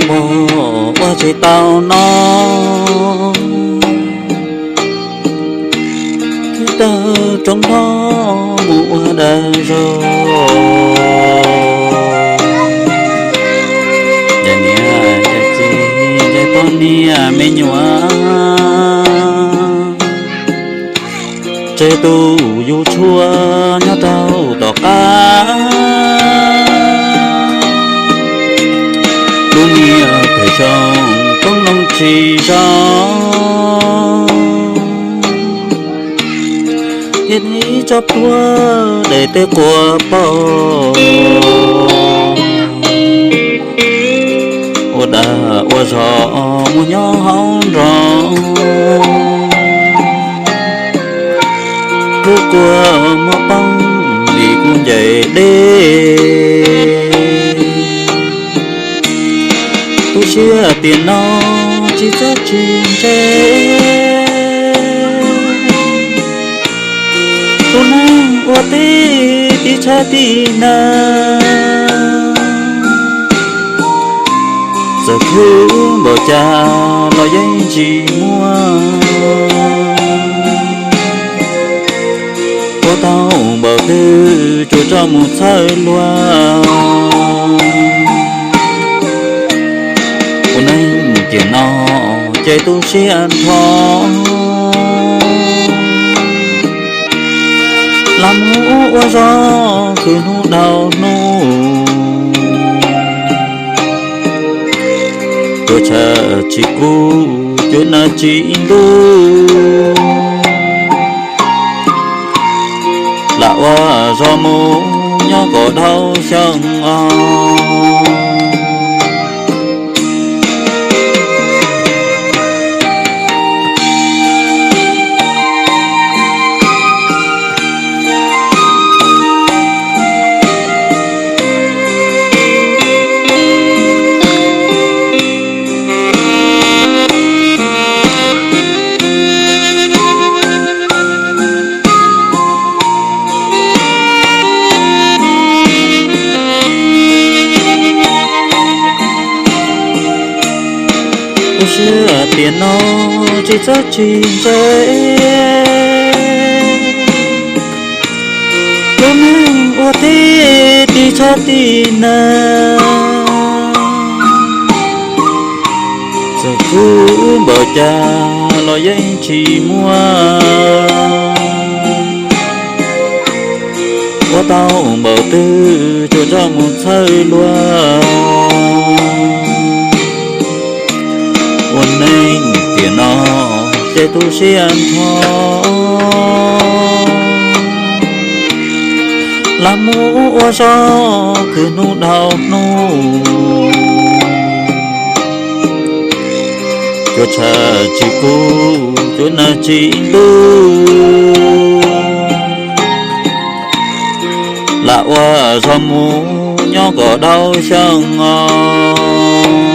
Pog ua tsis tau no, twb tawg roob hlob mus ua dag zog. Yog niam yog txiv yog poj niam me nyuam, tseg tus yus tshuaj nyob rau tom qab. Lub niag pem xyoo koob loo tsis zoo, thiab ib tsob pluag daim teb quas pom, ua dag ua zog mus nyob hauv nroog. Lub kua muag poob li kuj ncaim deb. Tu siab tiam no tsis txhob tsis ntse. Tus neeg ua teb tib tshab tib nag, txawm khwv npaum cas los yeej tsis muaj. Ua tau npaum twg tsuas tso mus txhawj luag. Ua neeg tiam no ces tu siab nrho, lam mus ua zog khwv hnub dhau hnub. Cuab tshaj tsis kub, cuab nag tsis ntub, lam ua zog mus nyob kom dhau xyoo os. Tu siab tiam no tsis txhob tsis ntse. Lub neeg ua teb tib tshab tib nag, txawm khwv npaum cas los yeej tsis muaj. Ua tau npaum twg tsuas tso mus txhawj luag. Ua neeg tiam no ces tu siab nrho, lam mus ua zog khwv hnub dhau hnub. Cuab tshaj tsis kub, cuab nag tsis ntub, lam ua zog mus nyob kom dhau xyoo os.